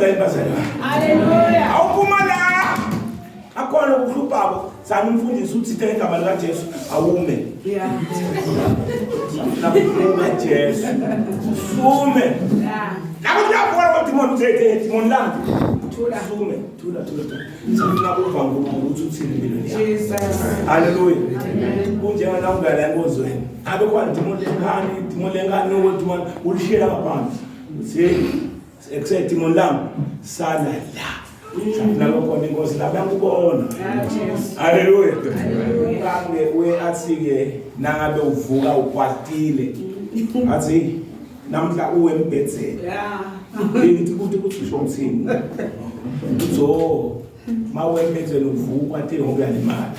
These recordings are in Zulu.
Siyanithanda bazalwane. Hallelujah. Awuphuma la. Akhona ukuhluphako sani umfundisi uthinte ngegama lika Jesu awume. Yeah. Nakuphuma Jesu. Usume. Yeah. Lapho kuyabona kodwa imoni uthethe imoni lami. Thula. Usume. Thula thula thula. Sifuna ukuva uNkulunkulu ukuthi uthini empilweni yakho. Jesus. Haleluya. Amen. Kunjenga la ungala enkonzweni. Abe khona dimoni lenkani, dimoni lenkani nokuthi ulishiyela ngaphansi. Uthi except dimoni lami sala la. Safuna khona inkosi la bayakubona. Yeah, Haleluya. Haleluya. Kambe uye athi ke nangabe uvuka ukwatile. Athi namhla uwe embhedzeni. Yeah. Ngithi ukuthi ukuthi usho ngithini. Uzo mawe embhedzeni uvuka ukwatile ngoba uyalimala.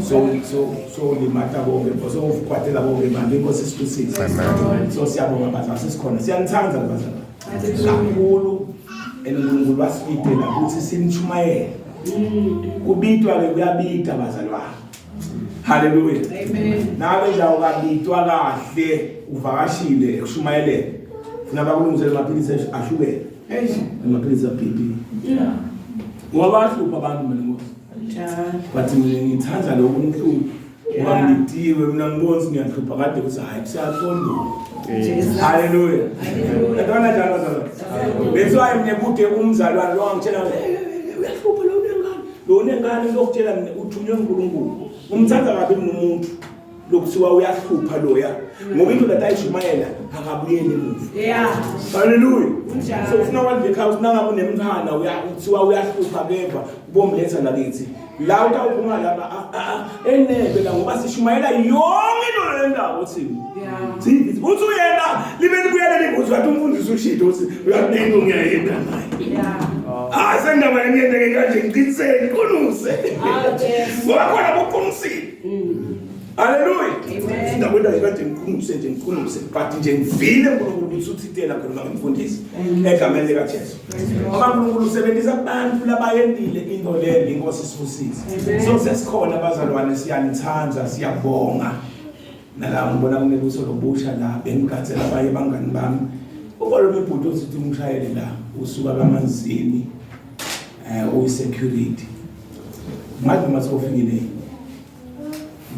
So so so limata bonke so ukwatela bonke manje inkosi isibusise. Amen. So siyabonga bazalwane sesikhona. Siyanithanda bazalwane. Hallelujah. Kakhulu eNkulunkulu wasibidela ukuthi simshumayele. Kubitwa ke kuyabida bazalwane. Haleluya. Amen. Nabe nje awukabitwa kahle uvakashile ekushumayeleni. Funa bakulungisele amaphilisi ashukela. Eish. Amaphilisi a-BP. Yeah. Ngoba bayahlupha abantu mina Nkosi. Njalo. But mina ngithanda lokhu umhlupho. Ngoba Yeah. ngiditiwe mina ngibona ukuthi ngiyahlupha kade ukuthi hayi kusiyaqonda. Jesus. Haleluya. Hallelujah. Yabona njalo bazalwane. That's why mina kude umzalwane lo angitshela ukuthi, "Eh, eh, eh, uyahlupha lo unengane. Lo unengane lokutshela mina uthunywe uNkulunkulu. Umthanda kabi mina umuntu lokuthiwa uyahlupha loya. Ngoba into lata ayishumayela akabuyeli emuva. Yeah. Haleluya. Kunjalo. So ufuna kwanje ekhaya ukuthi nangabe unemkhana uya kuthiwa uyahlupha keva ubomletha lakithi. La utawuphuma lapha enebe la ngoba sishumayela yonke into le ndawo uthini. Yeah. Sithi uthi uyena libe libuyele libuze wathi umfundisi ushito uthi uyakunento ngiyayenda naye. Yeah. Ah sengindaba ngiyende kanje ngiqiniseke ngiqunuse. Ah, Jesu. Ngoba khona bokuqinisile. Haleluya. Amen. Sindakwenda nje kanje ngiqunuse nje ngiqunuse but nje ngivile uNkulunkulu ukuthi uthitela khona ngimfundisi egameni lika Jesu. Ngoba uNkulunkulu usebenzisa abantu labayendile into lembi inkosi isibusise. Amen. So sesikhona bazalwane siyanithanda siyabonga. Nala ngibona kunebuso lobusha la bengigatsela abaye bangani bami. Ubona umibhuti othi umshayeli la usuka kamanzini eh uyi security. Ngathi noma sewufikile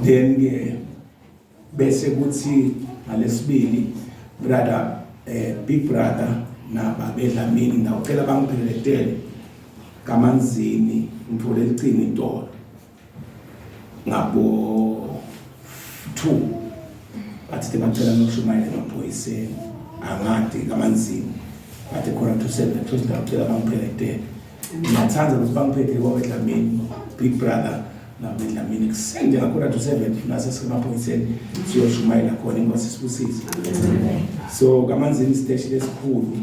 then ke bese kuthi ngalesibili brother big brother nababedlamini ngawucela bangipheletele kamanzini ngithole licingo intolo ngabo 2 bathi bacela nokushumayela emaphoyiseni angadi kamanzini bathi khona 27 thothi ngawucela bangipheletele ngiyathanda ukuthi bangiphethe kwabedlamini big brother nabedlamini kuseni nje ngakhona to 7 funa sesemaphoyiseni siyoshumayela khona inkosi isibusise. So kamanzini isiteshi lesikhulu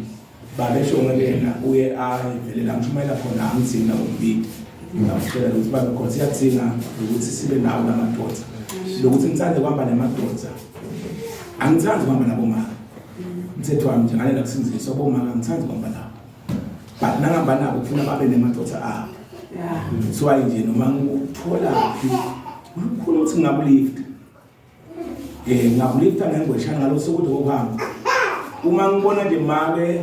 babesho ngena uye ayivele la ngishumayela khona angidzinga ukubida ngakutshela ukuthi babe khona siyadzinga ukuthi sibe nawo lamadoda lokuthi ngithande kuhamba namadoda angithandi kuhamba nabomama umthetho wami nje ngalela kusinziswa bomama angithandi kuhamba nabo but nangihamba nabo kufuna babe nemadoda abo. Yeah. So ayi nje noma ngikuthola phi ulukhulu ukuthi ngingakulifta ngingakulifta ngengweshana ngalosuku ukuthi kokuhamba uma ngibona nje make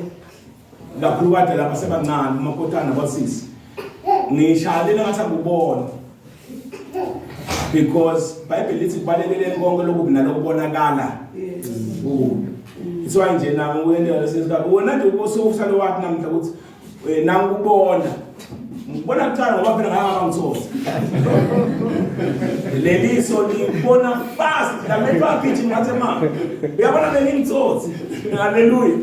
kakhulu kade lapha sebancane umakotana kwasisi ngishayele ngathi angubona because bible lithi kubalekeleni konke lokubi nalokubonakala kubi. It's why nje nami uyendela lesikhathi wena nje usale wathi namhla ukuthi nangikubona ngibona kuqala ngoba phela ngake ngangithola leliso libona fast lamehlo agijima ngathi ma uyabona bengingitsotsi. Haleluya.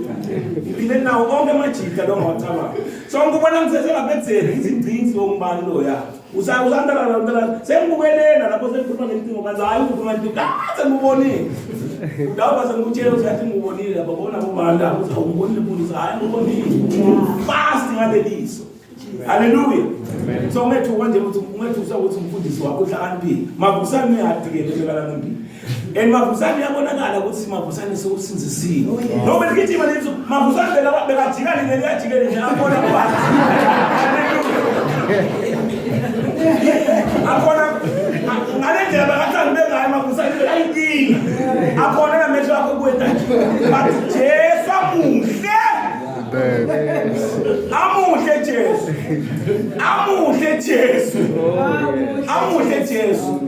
Ngiphile nawo onke amajita lo ngawacabanga so ngikubona ngithethe lapha ekutheni ngithi ngcinsi wongubani loya usandalala sengibukelela lapho sengikhuluma ngemcingo manje hayi ukhuluma into kaze ngibonile udawuba sengikutshela ukuthi athi ngibonile lapho bona bobani lapho uthi awungibonile mfundisi hayi ngibonile fast ngaleliso. Haleluya. So ungethuka nje ukuthi ungethusa ukuthi umfundisi wakho uhlakaniphile. Mavusane uyadikele bekala ngempilo. And Mavusane uyabonakala ukuthi Mavusane sewusinzisiwe. Noma ligijima leso Mavusane beka bekajika leli liyajikele nje abona kuba. Akhona ngale ndlela bakathanda bengayo Mavusane bekayinkinga. Akhona namehlo akho kuwena nje. But Jesu amuhle. Amen. Amuhle. Jesu. Amuhle Jesu. Amuhle Jesu.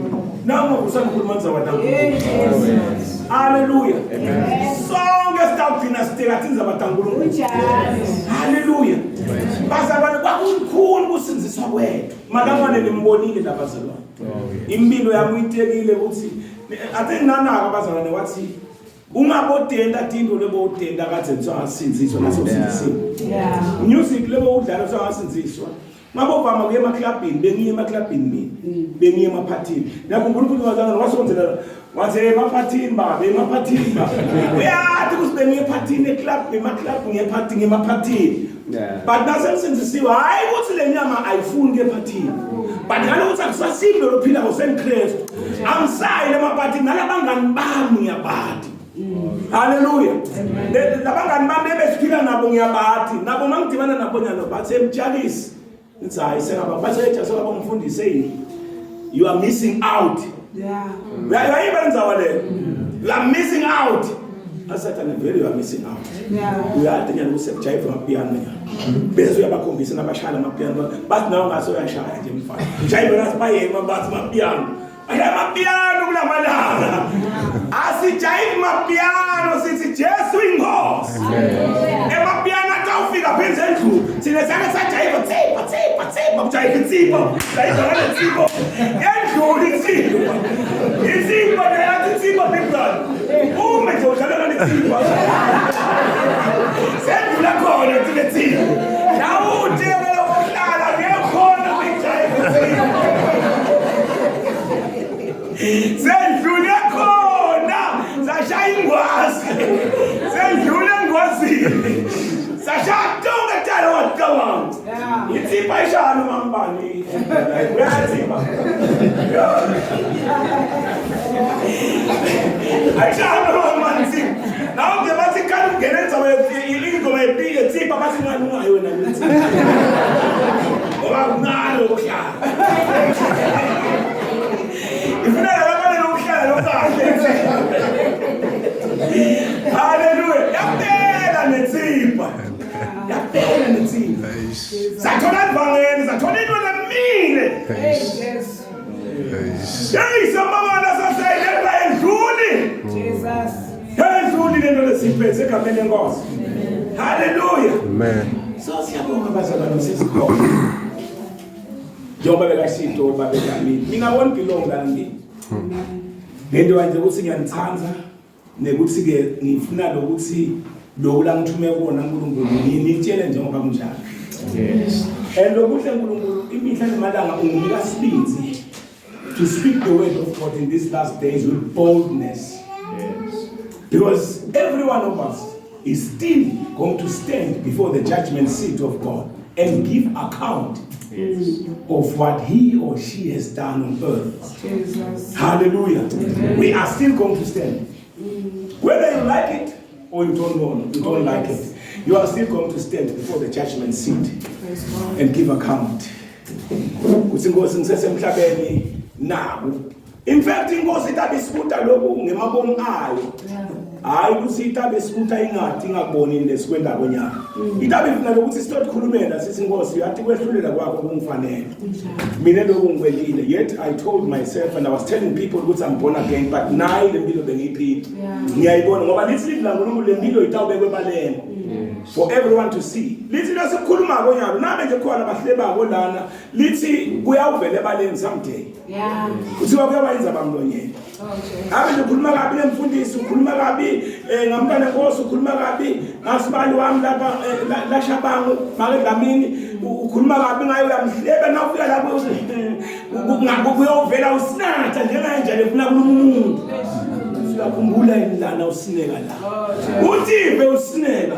Nangu usangikhuluma ndzaba taNkulunkulu. Hallelujah. Sonke sitawugcina siteka tindzaba taNkulunkulu. Hallelujah. Bazalwane kwakukhulu kusindziswa kwethu. Makamane nimbonile labazalwane. Impilo yami uyitekile ukuthi ate nginanaka abazalwane wathi ungabodenta tinto lebowudenta kadze ngisangasindziswa nasewusindisiwe. Music lebowudlala usangasindziswa. Ngabovama kuya emaklabhini, bengiye emaklabhini mina. Bengiye emaphathini. Ngiyakhumbula ukuthi wazana wasondzela wathi emaphathini baba, emaphathini baba. Uyathi ukuthi bengiye ephathini eclub, emaclub ngiye ephathini, emaphathini. But nasengisindisiwe hayi ukuthi le nyama ayifuni kuye ephathini. But ngalokuthi akusasimi lo phila ngosenkristu. Angisayi emaphathini nalabangani bami ngiyabati. Haleluya. Labangani bami ebesiphila nabo ngiyabati. Nabo mangidibana nabo nyalo bathi emtshalisi. Ngithi hayi sengaba bathi eja sengaba umfundisi hey. You are missing out. Yeah. Uyayiba indzawo le. You are missing out. Asathane vele you are missing out. Yeah. Uyade nyalo usekujayiva amapiano nyalo. Bese uyabakhombisa nabashaya amapiano. Bathi nawe ngase uyashaya nje mfana. Jayiva nathi bayema bathi amapiano. Amapiano kulamalanga. Asijayivi mapiano sithi Jesu inkosi. Emapiano atawufika phenze endlu. Thina sake sajayiva tsipha tsipha tsipha kujayiva insipho. Jayiva ngale nsipho. Endluli insipho. Insipho nayathi insipho big brother. Ume nje udlala ngale nsipho. Sendlula khona thina tsipho. Nawuthi lokuhlala ngekhona kujayiva insipho. Sendlule khona sashaya ingwazi. Sendlule engwazini. Sashaya tonke talo wacabanga. Insipha ishaya noma ngubani. Uyatsipha. Ayishaya noma ngubani insipha. Nawe nje bathi khani ungena endzaba ingoma yetsipha bathi ngani ungayi wena insipha. Ngoba kuncane lokuhlala. Ifuna labanye lokuhlala lokahle. Hallelujah. Yaphela netsipha. Yaphela netsipha. Sathola ivangeli, sathola into lemile. Hey Jesu. Hey samamana sasayileta endluli. Jesus. Endluli lento lesiphethe egameni lenkosi. Hallelujah. Amen. So siyabonga bazalwane sesikhona. Njengoba bekashito babe Dlamini. Mina I won't belong lana kimi. Lento kanje ukuthi ngiyanithanda nekuthi ke ngifuna lokuthi lokhu la ngithume kuwona uNkulunkulu nginitshele njengoba kunjalo. Yes. And lokuhle uNkulunkulu imihla nemalanga unginika sibindi to speak the word of God in these last days with boldness. Yes. Because every one of us is still going to stand before the judgment seat of God and give account Yes. of what he or she has done on earth. Jesus. Hallelujah. We are still going to stand. Whether you like it or you don't know, you don't like it, you are still going to stand before the judgment seat Praise God. and give account. Kuthi inkosi ngisesemhlabeni naku. In fact inkosi itabe isibuta lokhu ngemabomu ayo. Hayi ukuthi itabe isibuta ingadi ingakuboni lesikwenda konyaka. Itabe ifuna lokuthi sitotikhulumela sithi inkosi uyathi kwehlulela kwakho kungifanele. Mina lokhu ngikwentile yet I told myself and I was telling people ukuthi I'm born again but nayi le mpilo bengiyiphila. Ngiyayibona ngoba lithi livi laNkulunkulu le mpilo itawubekwa ebaleni. For everyone to see. Lithi lesikhuluma konyalo nabe nje khona abahlebako lana lithi kuyawuvela ebaleni someday. Yeah. Kuthiwa kuyabayenza bamlonyeni. Oh Jesus. Ngabe nje ukhuluma kabi lemfundisi ukhuluma kabi ngamntana nkosi ukhuluma kabi ngasibali wami lapha lashabangu make Dlamini ukhuluma kabi ngaye uyamhleba nawufika lapho kuyovela usinatha njengaye nje efuna kuluma umuntu. Uyakhumbula yini lana usineka la. Uthi usineka.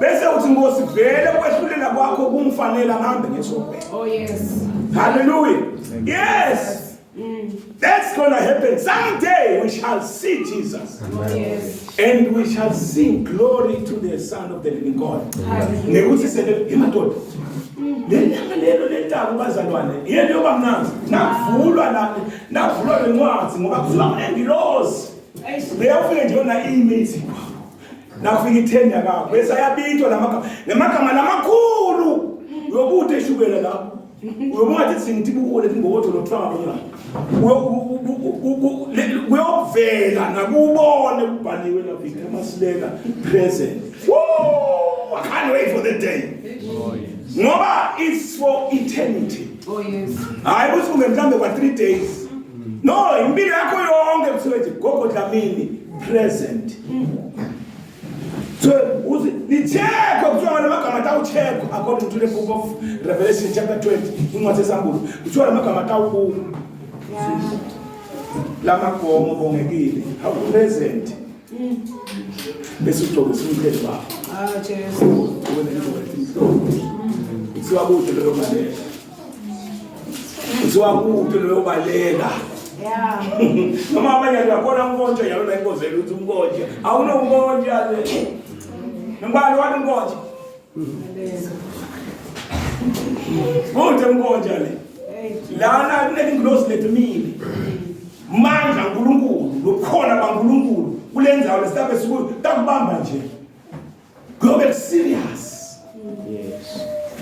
Bese uthi Nkosi vele kwehlulela kwakho kungifanele ngihambe ngesokubheka. Oh yes. Hallelujah. Yes. That's going to happen. Someday we shall see Jesus. Oh yes. And we shall sing glory to the Son of the living God. Hallelujah. Nekuthi sele emadoda. Lelanga lelo lentaba bazalwane, yena yoba mnanzi. Nakuvulwa la, nakuvulwa lencwadi ngoba kusuka kunengilozi. Eish. Leyafike nje yona ime ithi nakufika itheni yakakho bese ayabitwa lamagama lamagama lamakhulu. Uyobude ishukela lapho. Uyobuka ngathi singithi bukule ingobotho lothwanga lona. Kuyovela nakubone kubhaliwe la Victor Masilela present. Whoa, I can't wait for the day. Oh yes. Ngoba it's for eternity. Oh yes. Hayi ukuthi kumbe mhlambe kwa 3 days. No, impilo yakho yonke kuthiwe nje Gogo Dlamini present. So uthi nicheck kuthiwa ngamagama atawucheck according to the book of Revelation chapter 20 incwadi yesambulo. Kuthiwa lamagama atawubuka. Lamagomo bongekile. How present. Bese ugcoke umqhele wakho. Ah Jesu. Ube nengubo esimhlophe. Kuthiwa kude loyo baleka. Kuthiwa kude loyo baleka. Yeah. Noma abanye uyakhona umkontsha yalona inkozi ukuthi umkontsha. Awunomkontsha le. Ngibani wathi umkontsha? Kude umkontsha le. Hey. Lana kunengilosi letumile. Mandla uNkulunkulu, lobukhona baNkulunkulu kulendzawo lesitabe sikuyo takubamba nje. Kuyobe serious. Yes.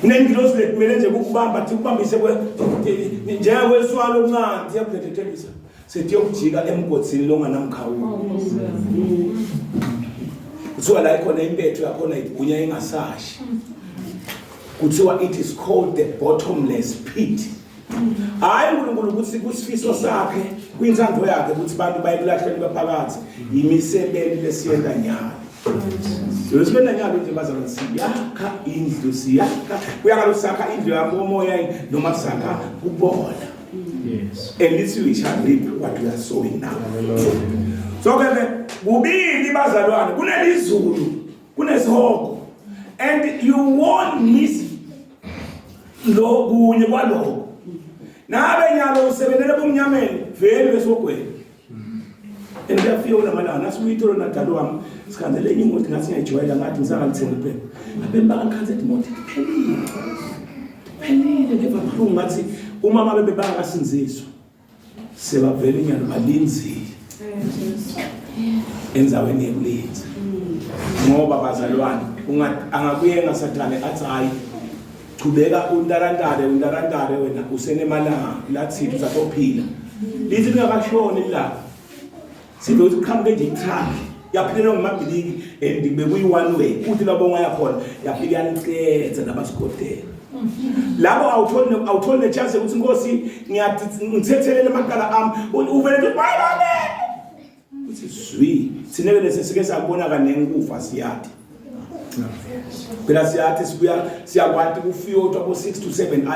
Kunengilosi lekumele nje ukubamba thi ukubambise kwe njengokweswalo okuncane siyakudedethelisa. Setiyokujika emgodini longanamkhawulo. Kuthiwa la ikhona impethu yakhona igunya ingasashi. Kuthiwa it is called the bottomless pit. Hayi uNkulunkulu ukuthi kusifiso sakhe kwinthando yakhe ukuthi abantu bayekulahleni baphakathi imisebenzi lesiyenta nyalo. Losibenda nyalo nje bazalwane siyakha indlu siyakha kuyakalo sakha indlu yamoya noma sakha kubola. Yes. And this we shall reap what we are sowing now. Hallelujah. So ke kubili bazalwane kunelizulu kunesihogo and you won't miss lo kunye kwaloko. Nabe nyalo usebenzele bomnyameni vele besogweni. And kuyafika kulamalanga nasibuyitolo nadalo wami sikhanzele enye imoto ngathi ngiyayijwayela ngathi ngisangalithenga iphepha. Abemi bakakhanzela imoto iphelile. Phelile ngeva buhlungu ngathi uma babe bebangakasinziswa sebavele inyalo balinzile Hey Jesu. endaweni yekulinza. Ngoba bazalwane angakuyenga sathane athi hayi chubeka untarantare untarantare wena usenemalanga lathini usazophila. Lithi lingakashoni ilanga. Sibe uthi qhamuke nje i-truck yaphelelwa ngamabhiliki and bekuyi one way kuthi labonga yakhona yafika yanicetha nabasikotela. Labo awutholi awutholi ne chance ukuthi inkosi ngiyathethelele amacala ami uvele nje bayi babe. Uthi zwi sineke lesi sike sakubona kaningi kufa siyathi. Phela siyathi sibuya siyakwati kufika utwa bo 6 to 7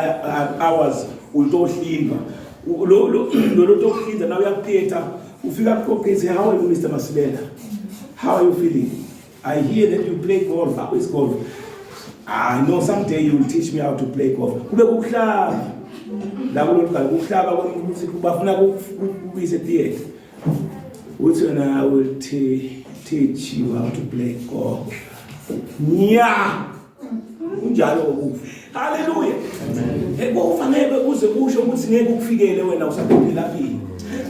hours utohlinzwa. Lo lo lo tohlinza na uya theater ufika kuqoqise how are you Mr Masilela? How are you feeling? I hear that you play golf. How is golf? I know someday you will teach me how to play golf. Kube kuhlaba. La kulolu gala kuhlaba ukuthi bafuna kubuyise theater. Uthi wena I will teach you how to play golf. Nya. Kunjalo ukufa. Hallelujah. Amen. Kufa ngeke uze usho ukuthi ngeke ukufikele wena usaphila phila.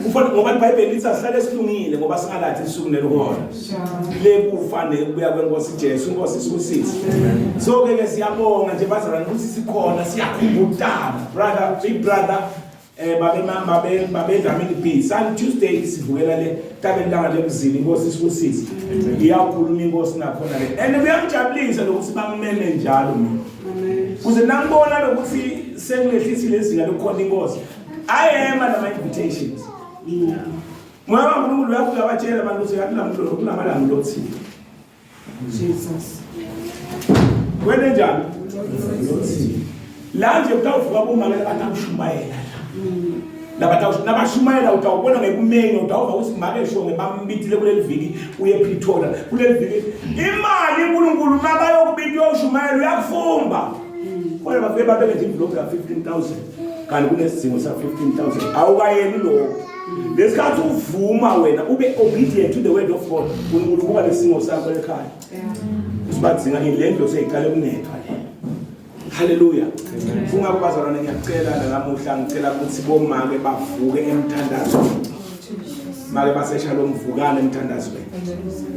Kufanele ngoba iBhayibheli lithi asihlale silungile ngoba singalathi isuku nelihora. Le kufa nekubuya kwenkosi Jesu inkosi isibusise. So ke ke siyabonga nje bazalwane ukuthi sikhona siyakhumbutana. Brother, big brother babe mama babe babe Dlamini B. Sun Tuesday sivukela le tabe langa lemzini inkosi isibusise. Iyakhuluma inkosi nakhona le. And kuyangijabulisa lokuthi bangimeme njalo mina. Amen. Kuze nangibona lokuthi sengilehlisile izinga lokukhona inkosi. I am nama invitations. Moya kaNkulunkulu uyafika abatshela abantu ukuthi yathi lamuntu kulamalanga lothile. Jesus. Wena njani? Lothile. La nje kutawuvuka bomama labatawushumayela la. Labatawushumayela nabashumayela utawubona ngekumenyo utawuva ukuthi make shonge bambitile kuleli viki uye Pretoria kuleli viki imali uNkulunkulu mabayokubita uyoshumayela uyakufumba. Kodwa bafike babeke nje envelope ya 15000 kanti kunesidingo sa 15000 awukayeli lokho. Lesikhathi uvuma wena ube obedient to the word of God uNkulunkulu ubuka lesimo sakho ekhaya. Yeah. Sibadzinga indlu seyiqale kunethwa le. Hallelujah. Kungakho bazalwane ngiyacela nalamuhla ngicela ukuthi bomake bavuke emthandazweni. Make basesha lo mvukane emthandazweni.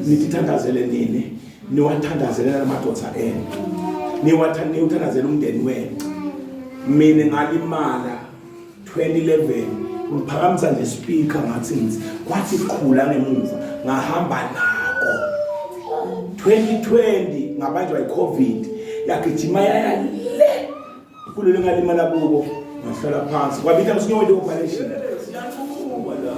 Nithi thandazele nini? Niwathandazele namadoda enu. Niwathanda niwuthandazela umndeni wenu. Mina ngalimala 2011 ngiphakamisa nje speaker ngathi ngithi kwathi qhula ngemuva ngahamba nako 2020 ngabanjwa iCovid yagijima yaya le kulelo ngalimala kubo ngahlala phansi kwabita msinyo nje operation siyanquma la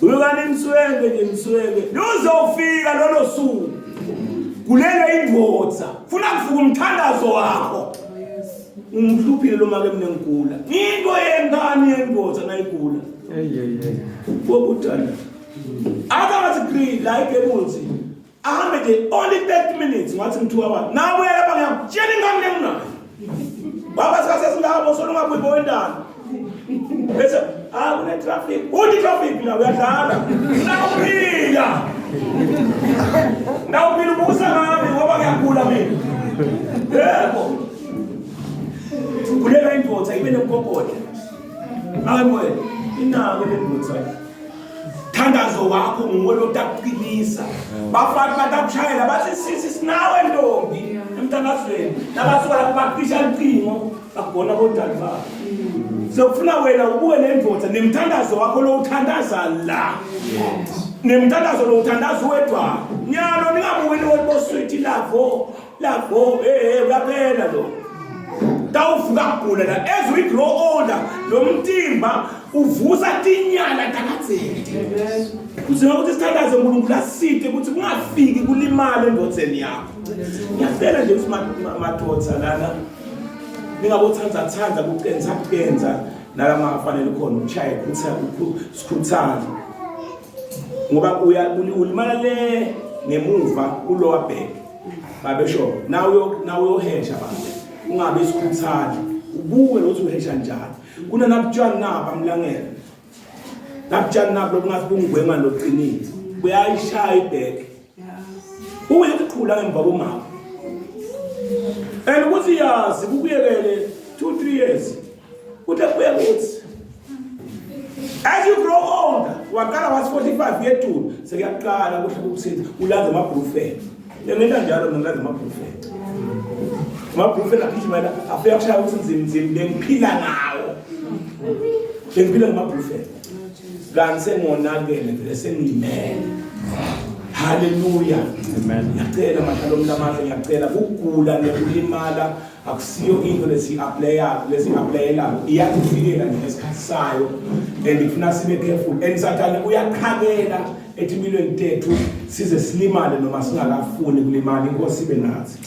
Uyokani mswenge nje mswenge luzofika lolo suku kulela indoda funa kufuka umthandazo wakho Ungihluphile lo make mina ngigula. Into yengane yendoda nayigula. Hey hey hey. Wokudala. Aka ngathi green la igebunzi. Ahambe nje only 30 minutes ngathi ngi 2 hours. Nawe lapha ngiyakutshela ingane lenginayo. Baba sikase singabo solo ungabuyi bowendana. Bese ah kune traffic. Uthi traffic la uyadlala. Nawuphila. Nawuphila ubusa ngami ngoba ngiyagula mina. Yebo. Kulela indoda ibe nemgogodla. Hayi moya, inako le ndoda. Thandazo wakho nguwe lotakuqinisa. Bafana batakushayela bathi sisi sinawe ntombi emthandazweni. Nabasuka lapho bacisha ucingo bakubona bodali bakho. Sokufuna wena ubuke le ndoda nemthandazo wakho lo uthandaza la. Nemthandazo lo uthandaza wedwa. Nyalo ningabuki lo boswiti lavo. Lapho eh uyaphela lo. Tawuvuka kugula la as we grow older lo mtimba uvusa tinyala takadzeni. Kudzinga ukuthi sithandaze uNkulunkulu asite ukuthi kungafiki kulimale endodzeni yakho. Ngiyacela nje ukuthi madoda lana ningabothanda thanda kucenza kucenza nalama afanele khona ukushaye khutha sikhuthale. Ngoba uya ulimala le ngemuva kulower back. Babesho nawe nawe uyohesha baba. Ungabe isikhuthali. Ubuke ukuthi uhesha njani. Kunanabutshani naba mlangela. Nabutshani nabo lokungathi bungigwema loqinile. Uyayishaya ibheke. Uye ukuqhula ngemva komama. And ukuthi yazi kukuyekele 2 3 years. Uthe kuye ukuthi As you grow older, waqala was 45 yetulu, sekuyaqala kuhle ukusiza ulanze amabrufen. Ngenta njalo mina ngilanze amabrufen. Amabrufen agijima la afika kushaya ukuthi nzima nzima bengiphila ngawo. Bengiphila ngamabrufen. Kanti sengonakele vele sengilimele. Hallelujah. Amen. Ngiyacela mahlalo lamahle ngiyacela ukugula nekulimala akusiyo into lesi-aplayayo lesi-aplayelayo iyakufikela nje ngesikhathi sayo and ifuna sibe careful and sathane uyaqhakela etimpilweni tethu size silimale noma singakafuni kulimala inkosi ibe nathi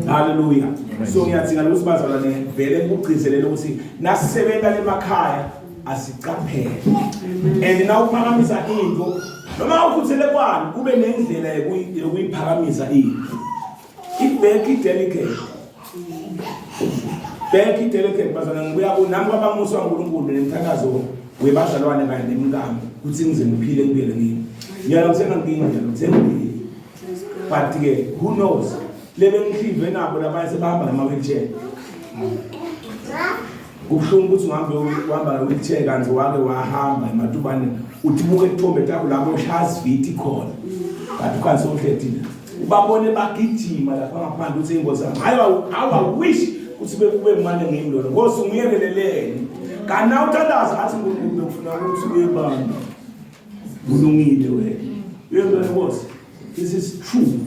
haleluya so ngiyadinga ukuthi bazalwane vele kugcizelele ukuthi nasisebenza emakhaya asiqaphele and nawuphakamisa into noma ukhuthele kwani kube nendlela yokuyiphakamisa into Ibhek i-delicate. Bhek i-delicate bazalwane ngibuya ku nami kwabamusa uNkulunkulu nemthandazo webazalwane kanye nemkami ukuthi ngize ngiphile ngibuyele ngini. Ngiyala kusengankinga njalo kusengiphile. But ke who knows lebe ngihlive nabo labanye sebahamba ngama wheelchair. Kubuhlungu ukuthi uhambe uhamba nge-wheelchair kanti wake wahamba ematubane uthi buke ithombe takho lapho ushaya siviti khona. Kanti ukhansi ohlethile. Ubabone bagijima lapha ngaphandle uthi ingozi yami. Hayi how I wish ukuthi bekube mane ngimi lona. Nkosi ungiyekeleleni. Kanti na uthandaza athi uNkulunkulu bekufuna ukuthi uyebamba. Ulungile wena. Uyezwa Nkosi. This is true.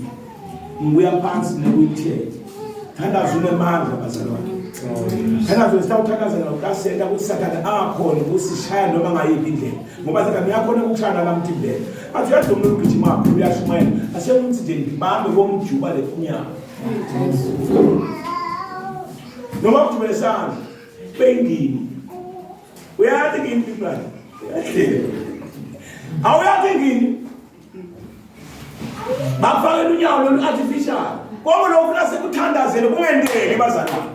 Ngibuya phansi ne-wheelchair. Thandaza unemandla bazalwane. Thandaza sitawuthandaza ngokasenta ukuthi Sathane angakhoni ukusishaya noma ngayiphi indlela. Ngoba Sathane uyakhona ukushaya nalamthimbeni. Athi uyazi lo muntu ugijima kakhulu uyashumayela. Asekuthi nje ngibambe komjuba lefunyawo. Noma kujubele isandla. Bengini. Uyazi ngini people. Uyazi. Awuyazi ngini. Bakufakela unyawo lolu artificial. Konke lokhu nasekuthandazele kungenteki bazalwane.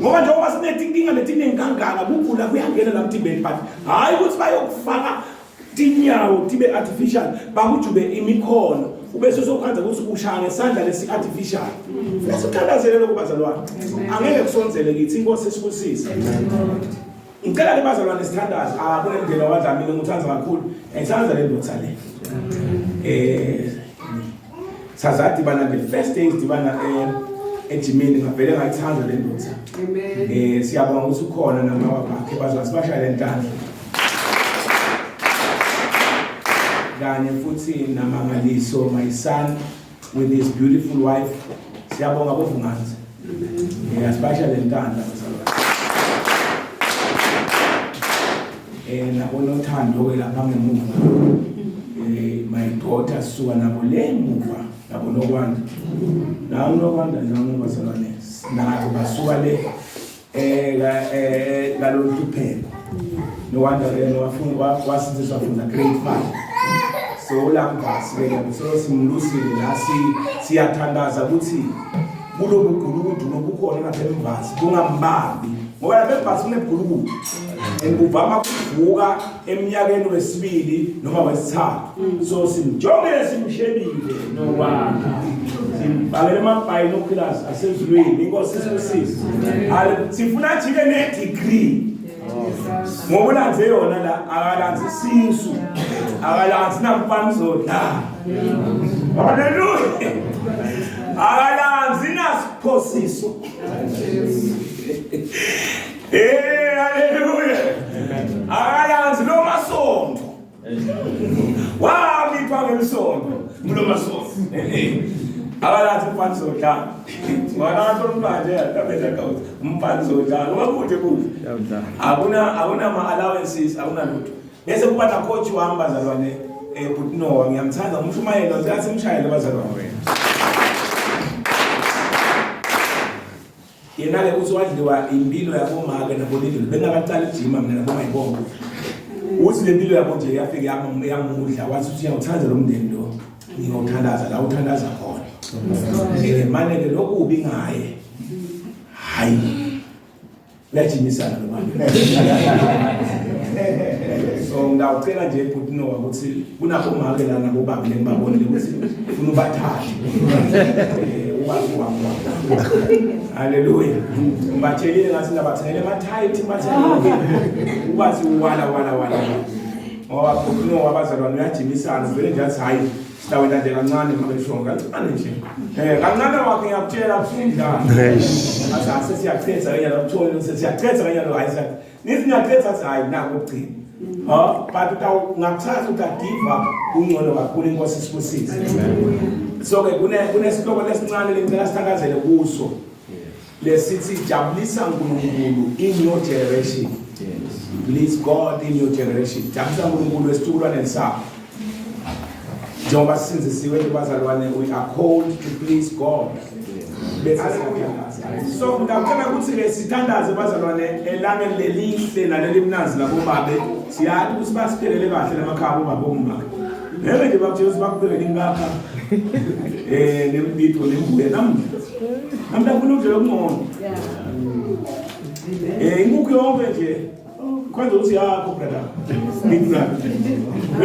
Ngoba njengoba sinetinkinga letiningi kangaka kugula kuyangena la mtimbeni but hayi ukuthi bayokufaka tinyawo tibe artificial bakujube imikhono ubese usokhanza ukuthi ushaya ngesandla lesi artificial. Funa sikuthandazele lokho bazalwane. Angeke kusonzele kithi inkosi isibusise. Ngicela ke bazalwane sithandaze. Ah kunendlela wadlamini ngithanda kakhulu. Ngithanda le ndoda le. Eh sazadibana the first day sidibana eh Ejimini ngavele ngayithanda le ndoda. Amen. Siyabonga ukuthi ukhona namama bakhe bazwa sibashayele intandla. Kanye futhi naMangaliso, my son with his beautiful wife. Siyabonga bovunganzi. Asibashayele intandla bazalwane. Nabo nothando ke lapha ngemuva. My daughter suka nabo le muva nabo nokwanda. Nawo nokwanda njengoba bazalwane nabo basuka le lalolu hlupheko. Nokwanda ke wafunda wasiziswa funda grade 5. So lambasi ke so simlusile la siyathandaza ukuthi kulobu gulukudu lobukhona lapha emvasi kungambambi, ngoba lapha emvasi kunebugulukudu and kuvama kuvuka eminyakeni wesibili noma wesithathu. So simjongele simshebile nokwanda, simfakele ama-binoculars asezulwini. Inkosi isibusise. Sifuna ajike ne-degree ngoba ulanze yona la, akalanzi isisu, akalanzi namfanizodla. Haleluya! Akalanzi nasiphosiso. Haleluya! Akalanzi lo masonto wamipha ngelisonto kulo masonto, akalanzi umfanizodla. Wanathi umfana nje akabeza umfanizodla ngoba kude kude, akuna ama allowances, akuna lutho. Bese kuba na coach wami bazalwane, Bhuti Noah, ngiyamthanda umshumayelo, ngicela simshayele bazalwane wena. Yena ke uthi wadliwa impilo yabomake nabolindelo bengakaqali ijima mina nabo mayibonga. Uthi le mpilo yabo nje yafika yamudla, wathi uthi uyawuthanda lo mndeni lo, ngiyothandaza la uthandaza khona. Mane ke lokubi ngaye, hayi, uyajimisana lo bantu. So ngawucela nje bhuti Noah ukuthi kunabomake la nabobaba lengibabonile ukuthi ufuna ubathathe ukwazi wami. Haleluya! Ngibatshelile ngathi ngabathengele ama-tight, ngibathengele ukwazi wala wala wala, ngoba bhuti Noah abazalwane uyajimisana vele nje, athi hayi, sitawenta nje kancane mabeshongo kancane nje, kancane wakhe ngiyakutshela kusumdlalo. Athi asesiyachetha kanyalo, kuthole sesiyachetha kanyalo, hayi, siya nithi ngiyachetha, athi hayi, nakho ukugcina. Ha, but ungakuthatha uta-give up ungcono kakhulu. Inkosi isibusise. So ke kunesihloko lesincane lengicela sithakazele kuso lesithi jabulisa uNkulunkulu in your generation. Please God in your generation. Jabulisa uNkulunkulu esitukulwaneni sakho. Njengoba sisinzisiwe nje bazalwane, we are called to please God. Bese siyathandaza. So ngiyacela ukuthi ke sithandaze bazalwane elangeni lelihle naleli mnazi labo babe. Siyazi ukuthi basiphelele kahle lamakhaya bobaba bomma. Ngeke nje bakutshela ukuthi bakuphekele inkakha nembidvo nembuya namuhla. Namhla kufuna ukudlela okungcono. Inkukhu yonke nje kwenza ukuthi yakho brother. Big brother.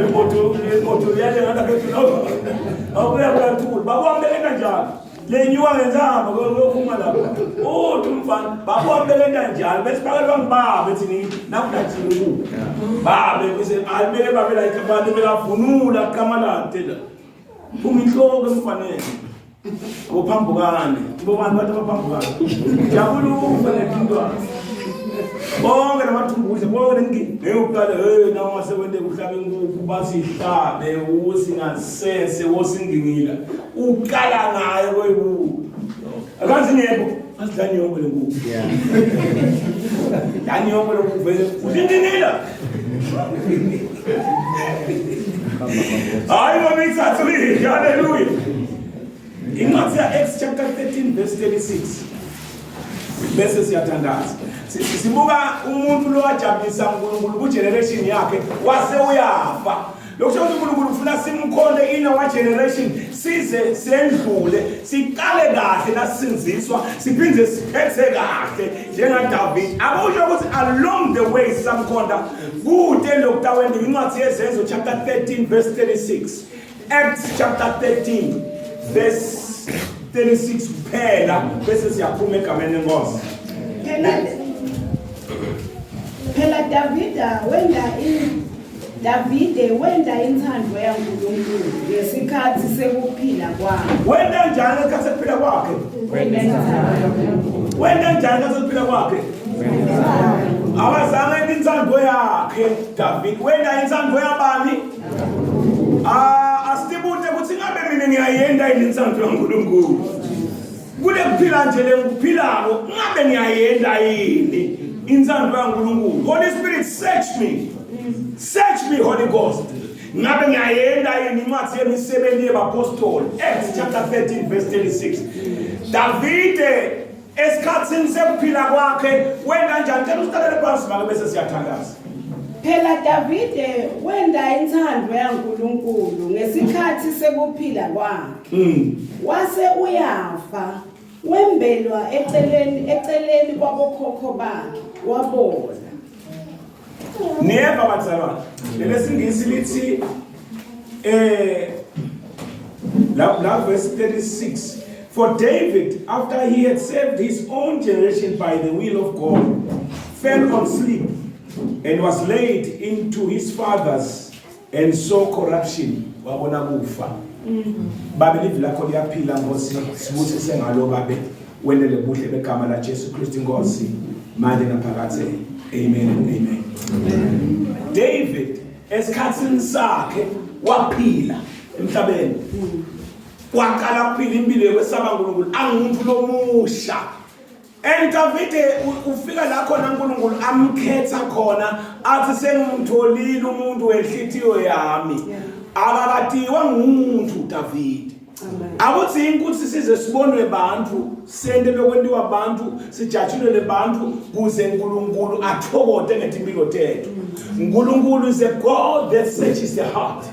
Imoto imoto yalenga lapha phezulu. Awubuya kuyathula. Bakwambele kanjalo. Lenyuka ngenzamba kuyophuma lapha. Uthi umfana bakwambele kanjalo bese bakelwa ngibaba ethi ni nakudathile ku. Babe bese ayibeke babe la ikhabane bekavunula qamalade la. Phuma inhloko emfanele. Abophambukane, bobani bathi abaphambukane. Jabula ufe nethintwana. Bonke lamathumbu udle bonke lengi. Hey uqale, hey, nawe wasekwente kuhlabe inkukhu basihlabe usingasese wosingingila. Uqala ngayo koyibu. Akazi ngekho asidlani yonke lenkukhu. Dlani yonke lenkukhu vele usingingila. Hayi noma ithathu, haleluya. Incwadi ya Acts chapter 13 verse 36. Bese siyathandaza. Sibuka umuntu lo wajabulisa uNkulunkulu ku generation yakhe wase uyafa. Lokho ukuthi uNkulunkulu ufuna simkhonde in our generation size sendlule, siqale kahle nasinziswa, siphinde siphethe kahle njengaDavid. Akusho ukuthi along the way samkhonda kude lokutawenda. Incwadi yeZenzo chapter 13 verse 36. Acts chapter 13 verse 36 kuphela bese siyaphuma egameni lenkosi. Phela Davida wenda Davide wenda inthando yaNkulunkulu ngesikhathi sekuphila kwakhe. Wenda njani ngesikhathi sekuphila kwakhe? Wenda njani ngesikhathi sekuphila kwakhe? Awazange enze inthando yakhe David. Wenda inthando yabani? Ah, asibute ukuthi ngabe mina ngiyayenda yini inthando kaNkulunkulu. Kule kuphila nje lengikuphilako ngabe ngiyayenda yini inthando kaNkulunkulu. Holy Spirit, search me. Search me, Holy Ghost. Ngabe ngiyayenda yini? Incwadi yemisebenzi yebapostoli, Acts chapter 13 verse 36. Davide esikhathini sekuphila kwakhe wenda njani? Cela usiqalele phansi make, bese siyathandaza. Phela Davide wenda inthando yaNkulunkulu ngesikhathi sekuphila kwakhe. Wase uyafa, wembelwa eceleni kwabokhokho bakhe, wabola. Niyeva bazalwane, lelesingisi lithi la verse 36: "For David, after he had served his own generation by the will of God, fell on sleep and was laid into his fathers and saw corruption." Wabona kufa. Babe, livi lakho liyaphila, Nkosi. Sibusise ngalo, babe, wendele buhle begama la Jesu Kristu, Nkosi, manje naphakathe. Amen and amen. David esikhathini sakhe waphila emhlabeni, waqala ukuphila impilo yokwesaba uNkulunkulu, angumuntu lomusha. And Davide ufika la khona uNkulunkulu amkhetha khona, athi sengimtholile umuntu wenhlitiyo yami. Akakatiwa ngumuntu David. Akuthi ukuthi size sibonwe bantu, sente lokwentiwa bantu, sijatshulele bantu, kuze uNkulunkulu athokote ngetimpilo tethu. uNkulunkulu is a God that searches the heart.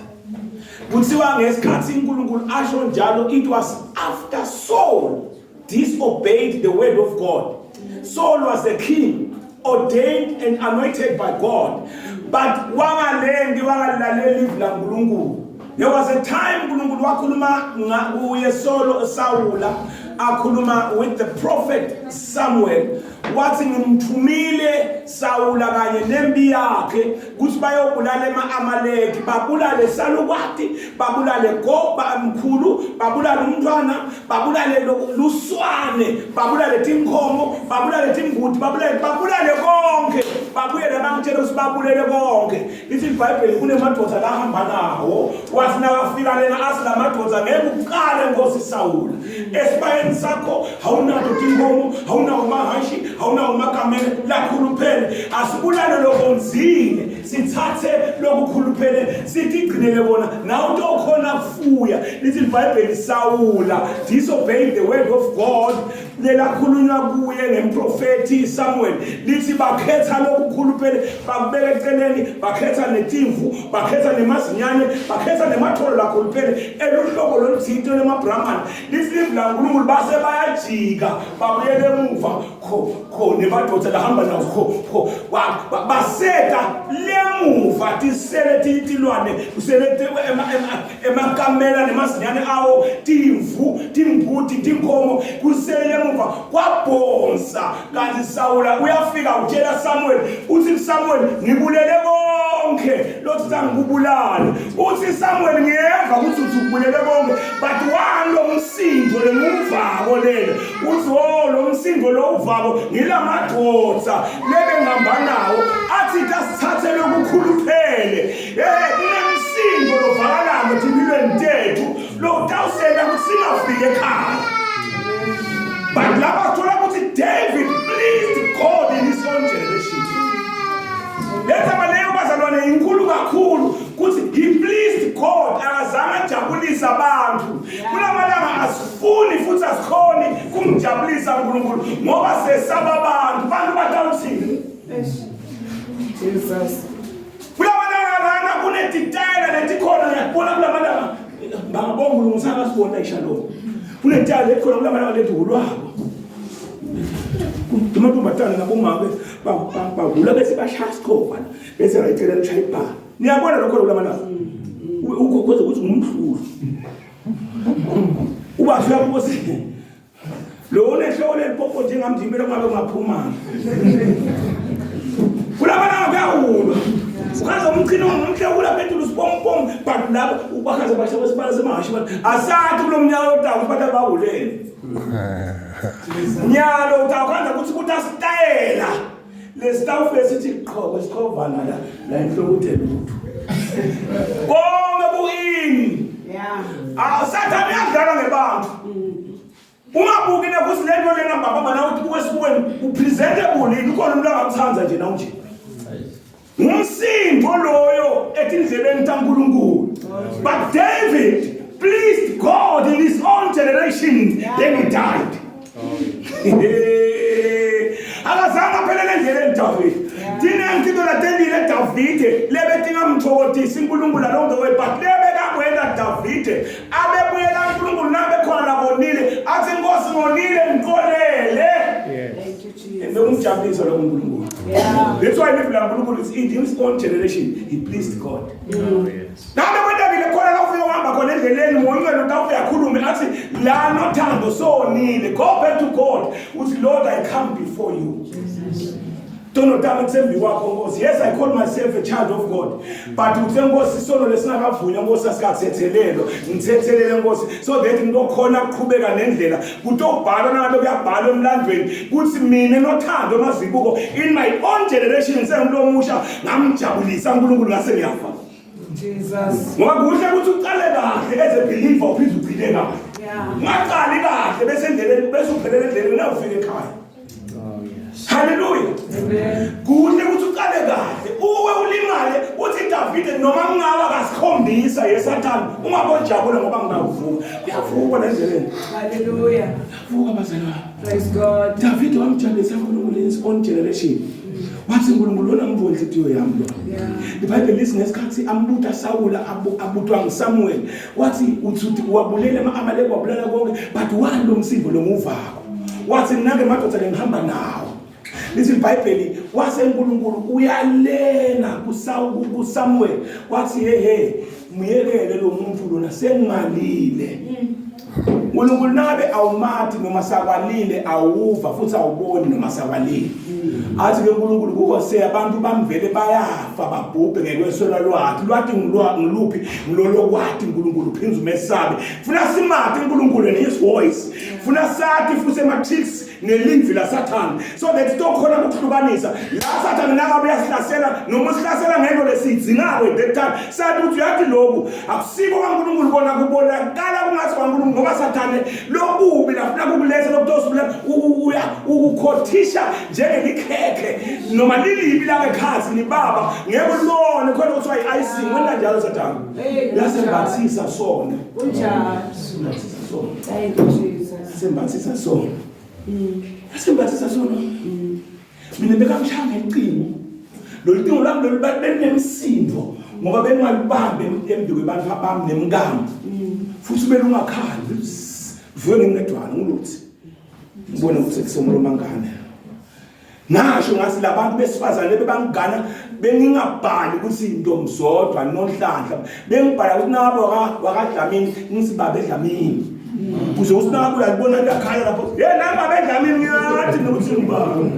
Kuthiwa ngesikhathi uNkulunkulu asho njalo, it was after Saul disobeyed the word of God. Saul was a king ordained and anointed by God, but wangalendi, wangalilaleli izwi laNkulunkulu. There was a time uNkulunkulu wakhuluma kuye Solo Sawula, akhuluma with the prophet Samuel, wathi ngimthumile Sawula kanye nempi yakhe ukuthi bayobulala ema-Amaleki, babulale salukwati, babulale goba mkhulu, babulale umntwana, babulale luswane, babulale tinkomo, babulale timbuti, babulale konke, babuyele bangitshela ukuthi babulele konke. Lithi iBhayibheli kunemadoda lahamba nawo. Wathi nakafika lena, athi la madoda, ngeke uqale, nkosi Sawula, esibayeni sakho awunato tinkomo, awunawo mahashi, awunawo makamele lakhuluphele. Asibulale lokonzile, sithathe lokukhuluphele, sitigcinele bona, nawe utokhona kufuya. Lithi iBhayibheli Sawula disobeyed the word of God lelakhulunywa kuye ngemprofethi Samuel. Lithi bakhetha lokukhuluphele, bakubeka eceleni, bakhetha netimvu, bakhetha nemazinyane, bakhetha nematholo lakhuluphele eluhlobo loluthinte lemabrahman. Lithi livi laNkulunkulu base bayajika, babuyele emuva kho kho nemadoda lahamba nawo kho kho baseta lemuva, tisele tilwane, kusele emakamela nemazinyane awo, timvu, timbuti, tinkomo, kusele emuva kwabhonsa. Kanti Sawula uyafika utshela Samuel, uthi Samuel, ngibulele konke lothi sangikubulale. Uthi Samuel, ngiyeva ukuthi uthi ukubulele konke, but wani lo msindo lemuvako lelo? Uthi, oh, lo msindo lo uvako ngilamadoda lebe ngihamba nawo, athi tasithathe lokukhuluphele. Kunemsindo lovakalako etimpilweni tethu lo tawusenta ukuthi singafiki ekhaya. But lapha sithola ukuthi David pleased God in his own generation. Lenzaba leyo, bazalwane, inkulu kakhulu, ukuthi he pleased God, akazange ajabulise abantu. Kulamalanga asifuni futhi asikhoni kumjabulisa uNkulunkulu ngoba sesaba abantu, abantu batawuthini. Jesus. Kulamalanga lana kunetitayela letikhona, ngiyakubona kulamalanga, bangabonga uNkulunkulu sangasibona ishalom. Kunetayela letikhona kulamalanga lethi hulwako, amantombazane nabomake bahula bese bashaya isikhova, bese bayicelela ushaya ibhala. Niyabona lokho kulamalanga ukhoze ukuthi ngumdlulu uba uyabuza lo unehloko lelipopo njengamnje, impela kungabe kungaphumanga. Kulamalanga kuyahulwa. Ukhaza umchino umhle kula phezulu sipompom but labo ubakhaza basha kwesibala semahashi but asathi kulomnyaka otawu ukuthi bathi bawulele. Nyalo utawukhanza ukuthi kuthi asitayela lesitawufike sithi qho kwesiqhovana la la enhloko uthe lutho. Konke ku-in. Yeah. Ah Sathane uyadlala ngebantu. Ungabuki nekuthi lento lena baba nawe uthi buke esibukweni upresentable yini ukhona umuntu angakuthanda nje nawe nje. Ngumsindo loyo etindlebeni taNkulunkulu. But David pleased God in his own generation then he died. Akazange aphelele endleleni David. Thina ngitho latendile Davide lebetingamthokozisi uNkulunkulu along the way but lebekakwenda Davide abebuyela uNkulunkulu nabe khona labonile athi inkosi ngonile ngiqolele. Yes. Thank you, Jesus. Bekumjabulisa lokho uNkulunkulu. Yeah. That's why live la uNkulunkulu is in his own generation he pleased God. Oh, yes. Ngabe kwentakile khona la ufike uhamba khona endleleni ngoncwele utawufika akhulume athi la nothando sonile go back to God uthi Lord I come before you. Tono tami kusembi kwakho Nkosi. Yes I call myself a child of God. But uthe Nkosi isono lesingakavunywa Nkosi asikathethelelwa. Ngithethelele Nkosi so that ngizokhona ukuqhubeka nendlela. Kutobhalwa nangabe kuyabhalwa emlandweni kuthi mina nothando mazibuko in my own generation ngisengulomusha ngamjabulisa uNkulunkulu ngase ngiyafa. Jesus. Ngoba kuhle ukuthi uqale kahle as a believer uphinde ugcine kahle. Yeah. Ungaqali kahle bese endleleni bese uphelele endleleni na ufike ekhaya. Oh, yes. Hallelujah. Amen. Kuhle ukuthi uqale kahle. Uwe ulimale uthi Davide noma ngingawa kasikhombisa yeSathane ungabojabula ngoba ngingavuka. Kuyavuka endleleni. Hallelujah. Vuka bazalwane. Praise God. Davide wamjabulisa uNkulunkulu in his own generation. Wathi uNkulunkulu lona mvu wenhliziyo yami lo. Yeah. IBhayibheli lithi ngesikhathi ambuta Sawula abutwa nguSamuel wathi uthi uthi wabulela ama-Amaleki wabulala konke but wani lo msindo lo nguvako. Wathi mina ke madoda lengihamba nawo. Lithi iBhayibheli wase uNkulunkulu uyalena kuSamuel wathi hey hey muyekele lo muntu lona sengimalile. uNkulunkulu nabe awumathi noma sakwalile awuva futhi awuboni noma sakwalile. Athi ke uNkulunkulu kuHosea abantu bamvele bayafa babhubhe ngekweswela lwakhe. Lwathi ngiluphi ngilolokwati uNkulunkulu phinza umesabe. Funa simathi uNkulunkulu and his voice. Funa sathi futhi ema-tricks nelivi laSathane so that sitokhona ukuhlukanisa la Sathane nangabe uyasihlasela noma usihlasela ngento lesiyidzingayo at that time sathi ukuthi uyathi lokhu akusiko kaNkulunkulu kona kubonakala kungathi kwaNkulunkulu ngoba Sathane lokubi lafuna kukuletha lokutosibulala uya ukukhothisha njengelikhekhe noma lilibi langekhathi libaba ngeke ulibone khona kuthiwa i-icing wena njalo Sathane yasembathisa sona Kunjalo. sembathisa sona Thank you, Jesus. sembathisa sona asembathisa sona mina bekangishaya ngecingo lolu cingo lwami lolu belunemsindo ngoba bengingalubambi embi kwebantu abami nemkami futhi belungakhali vuke ngingedwana ngiluthi ngibone ukuthi kusomlomangane ngasho ngathi labantu besifazane bebangigana bengingabhali ukuthi intombi zodwa nonhlanhla bengibhala ukuthi nabo wakaDlamini ngithi baba eDlamini kuze uthi nabo uyalibona liyakhala lapho hey nami baba eDlamini ngiyathi nokuthi ngibani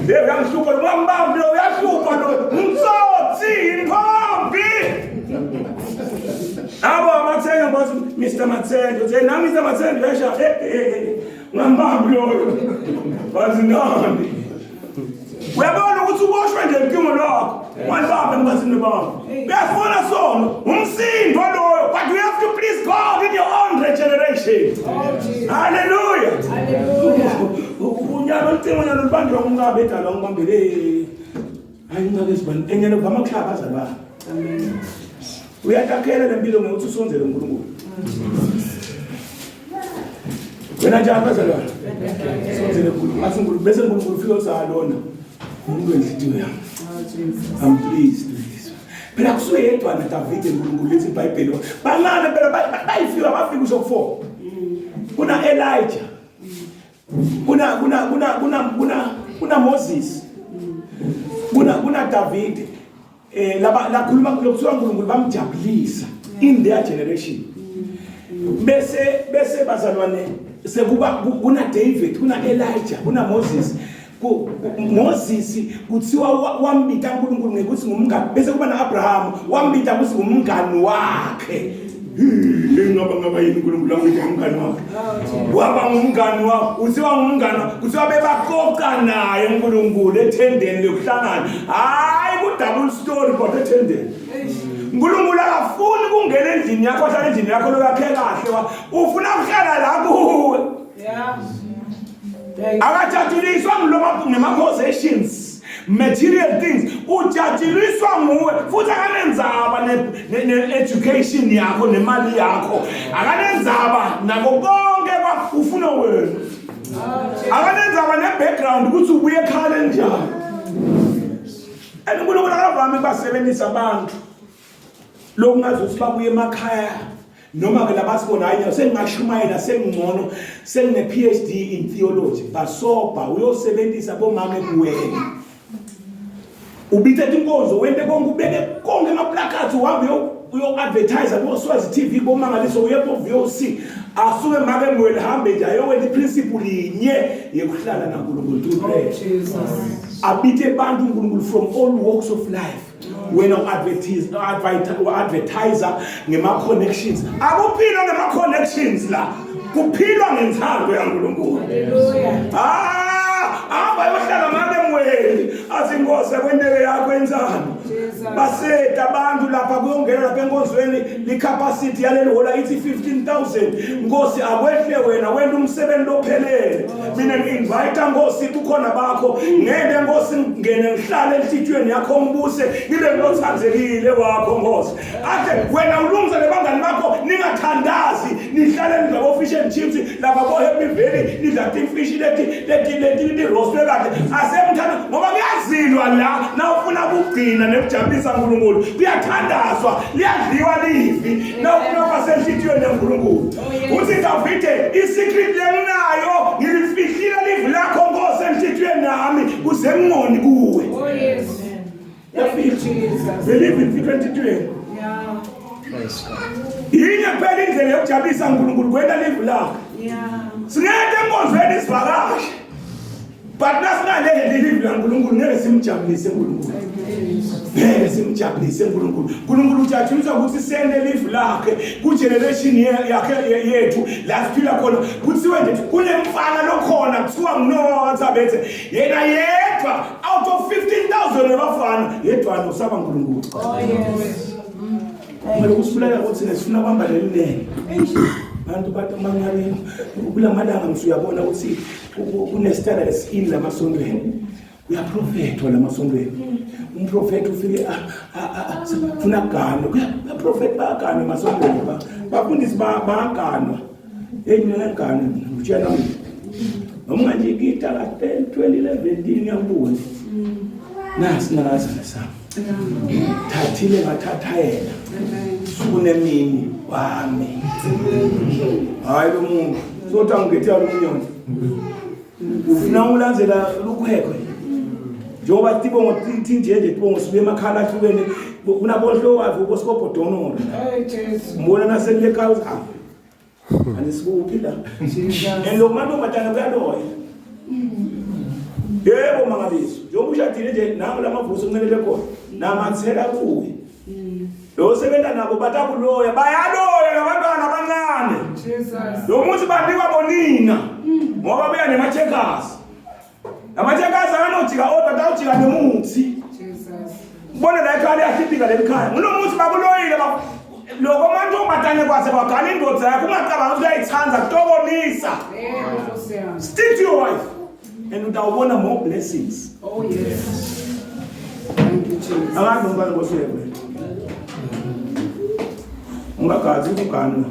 hey uyangihlupha lo ngambambi lo uyahlupha lo ngitsotsi intombi abo amathenga bathi Mr Mathenga uthi nami Mr Mathenga uyasha eh eh ngambambi loyo bathi nami uyabona ukuthi uboshwe nje inkingo lwakho walibambe ngibazini bami uyafuna sona umsindo loyo but you have to please God in your own regeneration. Oh, Jesus. Hallelujah. Hallelujah. Unyalo ucingo nyalo lubanjwa ngumkabe edalwa ngibambele hayi incake esibani enyene kuvama kuhlaba abazali bakhe. Amen. Uyatakhela le mpilo ngokuthi usonzele uNkulunkulu. Wena njani bazalwane? Sonzele uNkulunkulu. Athi uNkulunkulu bese uNkulunkulu ufike uthi alona umuntu wenhliziyo yami. Oh, Jesus. I'm pleased with this. Phela kusuke yedwa na David uNkulunkulu lithi iBhayibheli. Bancane phela bayifika bafika usho 4. Kuna Elijah. Kuna kuna kuna kuna kuna kuna Moses. Kuna kuna David. Eh laba lakhuluma lokuthiwa uNkulunkulu bamjabulisa in their generation. Bese bese bazalwane sekuba kuna David, kuna Elijah, kuna Moses. Moses kuthiwa wambita uNkulunkulu ngekuthi ngumngani, bese kuba na-Abraham wambita ukuthi ngumngani wakhe. Ngaba ngaba yini uNkulunkulu ambita ngumngani wakhe? Waba ngumngani wakhe, kuthiwa ngumngani, kuthiwa bebaxoxa naye uNkulunkulu ethendeni lokuhlangana. Hayi ku-double story kodwa ethendeni. uNkulunkulu akafuni kungena endlini yakho, ahlale endlini yakho loyakhe kahle, ufuna ukuhlala la kuwe. Yeah. Akajatshuliswa ngiloma ngema-possessions, material things, ujatshuliswa nguwe futhi akanenzaba ne-education yakho nemali yakho, akanenzaba nako konke ufuna wena, akanenzaba ne-background ukuthi ubuye ekhaya enjani. And uNkulunkulu akavami ukubasebenzisa abantu lokungazuthi babuye emakhaya noma ke labasibona hayi sengingashumayela sengingcono sengine PhD in theology, basobha uyosebenzisa bomama kuwena, ubithe inkonzo wente konke, ubeke konke emaplakathi, uhambe uyo-advertise ko-Swazi TV, komangaliso, uye ko-VOC, asuke make mwele hambe nje ayowena iprinciple yinye yekuhlala naNkulunkulu to pray. Oh, Jesus. Abithe abantu uNkulunkulu from all walks of life. Wena u-advertiser ngema-connections, akuphilwa ngema-connections la, kuphilwa ngenthando yaNkulunkulu. Hallelujah. Ah, hamba yohlala make mweli athi inkosi akwenteke yakho enzani. Baseta abantu lapha kuyongena lapha enkonzweni, licapacity yaleli hola ithi 15000. Nkosi akwehle wena wena umsebenzi lophelele, mina ngi-invite Nkosi kukhona bakho, ngeke Nkosi ngene ngihlale enhlitiyweni yakho, ngibuse ngibe ngilothanzekile wakho Nkosi. Ade wena ulungise lebangani bakho, ningathandazi, nihlale nidla bo-fish and chips lapha ko-Happy Valley, nidla timfishi leti leti leti lirostwe kahle, asemthanda ngoba kuyazilwa la na ufuna kugcina nekujabulisa uNkulunkulu, kuyathandazwa, liyadliwa livi na ufuna kuba senhlitiyweni yaNkulunkulu. Uthi Davide, isecret lenginayo ngilifihlile livi lakho Nkosi enhlitiyweni yami kuze ngingoni kuwe. Oh yes. Thank you, Jesus. Believe in 2020. Yeah. Praise God. Yinye kuphela indlela yokujabulisa uNkulunkulu, kwenta livi lakhe. Yeah. Singeke enkonzweni isivakashi, but nasingaleli livi laNkulunkulu ngeke simjabulise uNkulunkulu, ngeke simjabulise uNkulunkulu. uNkulunkulu ujabuliswa ukuthi sende livi lakhe kugeneration yakhe yethu la siphila khona. Kuthiwe nje kunemfana lokhona kuthiwa nguNoah Thabethe, yena yedwa out of 15000 wabafana, yedwa usaba uNkulunkulu. Oh yes. Kumele kusibulala ukuthi sifuna kuhamba leli bantu bathi mangabe kulamalanga ngisuyabona ukuthi kunesitayela esini lamasontweni, kuyaprofethwa lamasontweni. Umprofethi ufike funa kuganwe, kuyaprofethi, bayaganwa emasontweni, bafundisi bayaganwa. Hey, mina ngiganwe, ngitshela mina noma unganje kita ka 2011 ngiyabuka nasi nakazana sami thathile ngathatha yena suku nemini wami. Hayi lo muntu sothi angigethe lo mnyonyo ufuna ulandzela lukhwekhwe njengoba tibongo thinje nje tibongo sibuye emakhala ahlukene, kunabonhlowavi ubosikobhodonolo. Hey Jesus. Mbona nasekule ekhaya uthi ah anisikuphi la. Jesus. And lo mantombazane kuyaloya. Yebo mangaliso, njengoba ushadile nje nangu lamavuso kuncelele khona namathela kuye lo sebenza nabo batakuloya, bayaloya labantwana abancane. Jesus. Lo muthi banikwa bonina ngoba buya nema-checkers, ama-checkers akanojika odwa, tawujika nemuthi. Jesus. Ubona la ekhaya liyahliphika leli khaya ngulo muthi bakuloyile loko mantombazane kwase kwagana indoda yakho, ungacabanga ukuthi uyayithanda, kutobonisa. Yebo Nkosi yami. Stick to your wife and utawubona more blessings. Oh yes. Thank you, Jesus. Akazi umntwana nkosi yebo ungagazi ukuganwa.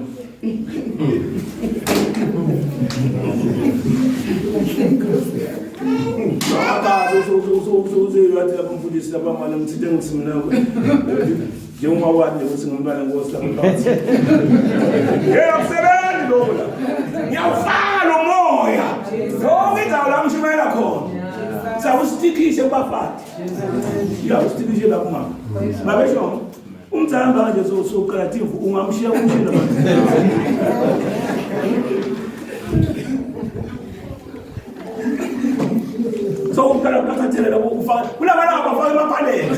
Akazi usuyathi lapho mfundisi lapha manje ngithinte ngithi mina njengoba wathi ukuthi ngumntwana nkosi lapha phakathi. Hey, akusebenzi lokho la. Ngiyawufaka lo moya. Yonke indawo la ngishumayela khona. Sawustikishe kubafati. Ya ustikishe lapho mama. Babesho umzala manje soqala timvu ungamshiya umshiya manje. Sowuqala ukukhathalela ufaka kulabantu abafaka emaphalethe.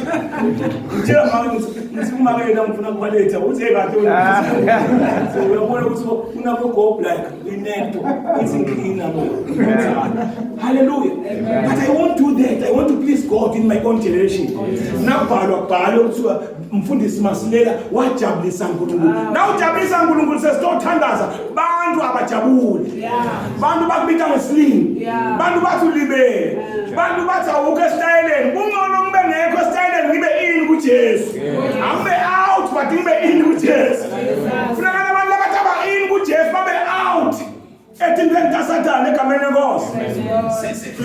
Ngitshela mama ngithi uma ke yena ngifuna ukuphaletha uthi hey kahle wena. So uyabona ukuthi unabo go black inento ithi clean abo. Hallelujah. But I won't do that. I want to please God in my own generation. Nakubhalwa kubhalwe kuthiwa mfundisi Masilela wajabulisa uNkulunkulu. Nawujabulisa uNkulunkulu sesitothandaza bantu abajabuli. Bantu bakubita ngesilimi. Bantu bathi ulibele. Bantu bathi awukho esitayeleni. Kungcono ngibe ngekho esitayeleni ngibe in kuJesu. Angibe out but ngibe in kuJesu. Funeka abantu abathi aba in kuJesu babe out. Ethintweni kaSathane egameni lenkosi.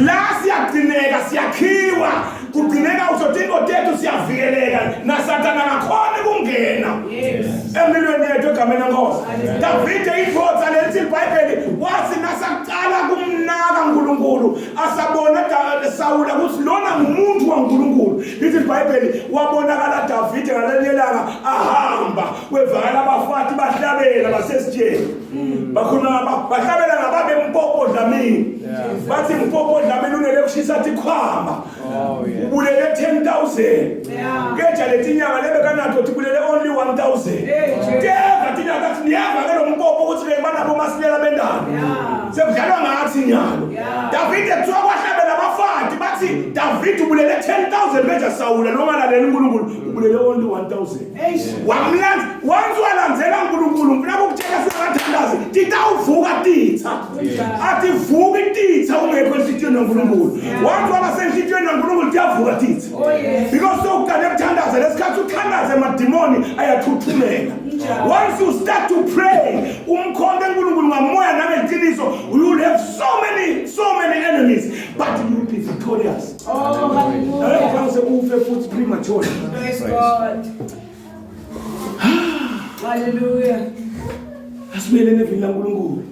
La siyagcineka siyakhiwa kugcineka uzothi indoda yethu siyavikeleka nasathane akakhona ukungena empilweni yethu egameni lenkosi. Davide indoda lelithi iBhayibheli wathi nasaqala kumnaka uNkulunkulu asabona Sawula ukuthi lona ngumuntu waNkulunkulu. Lithi iBhayibheli wabonakala Davide ngalelinye ilanga ahamba wevakala abafati bahlabela basesitsheni. Bakhuluma bahlabela ngababe Mpopo Dlamini. Bathi Mpopo Dlamini unele kushisa tikhwama. Oh, yeah. Ubulele 10000. Keja letinyanga lebe kanato tibulele only 1000. Teva tinyanga kathi niyava ke lo mpopo ukuthi ke banabo masilela bendalo. Sekudlalwa ngathi nyalo. Davide kuthiwa kwahlabela abafati bathi David ubulele 10000 beja Sawula longalaleli uNkulunkulu ubulele only 1000. Wamlanza once walandzela uNkulunkulu ngifuna ukukutshela singathandazi titawuvuka titha. Athi vuka ititha ungekho enhlitiyweni kaNkulunkulu. Once waba senhlitiyweni kaNkulunkulu tiyavuka titha. Oh yes. Because sowuqale ukuthandaza lesikhathi uthandaza emadimoni ayathuthumela. Once you start to pray umkhonto eNkulunkulu ngamoya nangeqiniso you will have so many enemies but you will be victorious. Oh hallelujah. Akufana sekufe futhi premature. Praise God. Hallelujah. Asibuyele nevini laNkulunkulu.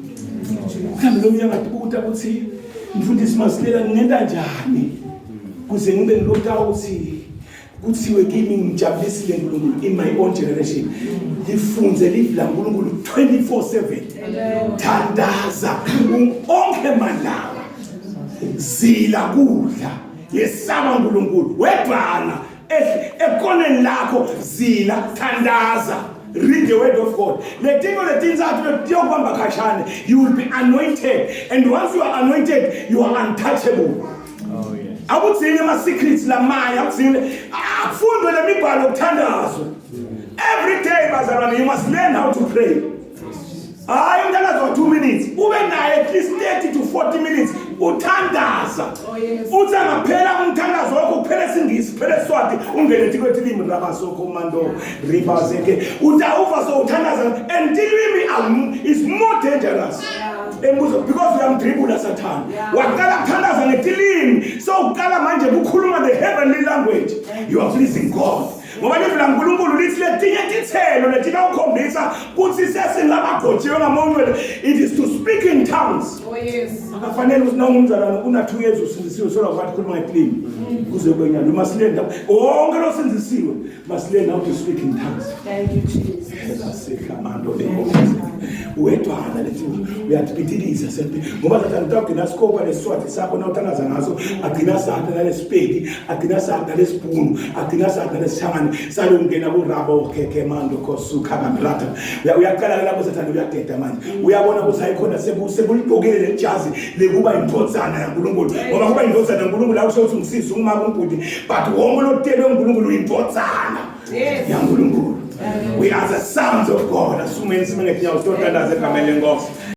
Mhlawumbe lo mnyaka ngatibuta ukuthi mfundisi Masilela ngingenta njani kuze ngibe ngilota ukuthi kuthiwe kimi ngijabulisile uNkulunkulu in my own generation. Lifunze livi laNkulunkulu 24/7. Thandaza onke malanga. Zila kudla. Yesaba uNkulunkulu wedwana ekoneni lakho zila thandaza read the word of God letinto letintsathu letiyokubamba khashane you will be anointed and once you are anointed you are untouchable. Oh, yes. Akudzingi ama-secrets lamanye akudzingi akufundwe le mibhalo kuthandazwe every day bazalwane. You must learn how to pray. Hayi umthandazo wa 2 minutes, ube naye at least 30 to 40 minutes uthandaza. Oh, yes. Uthi angaphela umthandazo wakho kuphela isingisi kuphela iswati ungene tikwetilimi rabasokho mando ribazeke utawuva so uthandaza and tilwimi is more dangerous embuzo because uyamdribula sathane. Waqala kuthandaza ngetilimi so uqala manje kukhuluma the heavenly language. You are pleasing God ngoba livi laNkulunkulu lithi letinye tithelo letinawukhombisa kutsi sesingabagcotshiwe ngamoya it is to speak in tongues. Oh yes. Akafanele ukuthi nawungumzalwane una 2 years usindisiwe sola kwathi khuluma ngetilimi kuze kube nyalo. You must learn wonke lo sindisiwe must learn how to speak in tongues. Thank you, Jesus. Sekhamando lenkosi wedwana lethi uyatipitiliza sethi ngoba sathane utawugcina sikopa lesiswati sakho nawuthandaza ngaso agcina sakhe nalesipedi agcina sakhe nalesibhunu agcina sakhe nalesishangane sale ungena kurabo khekhe mando kosuka kamrata. Uyaqala ke lapho sathane uyadeda manje uyabona ukuthi ayikhona sekuligqokile lelijazi lekuba indvodzana yaNkulunkulu ngoba kuba indvodzana yaNkulunkulu akusho ukuthi ungisisi ungumaka umbhuti but wonke lotelwe uNkulunkulu uyindvodzana yaNkulunkulu. We are the sons of God. Asumeni sime ngetinyawo sitothandaza egameni lenkosi.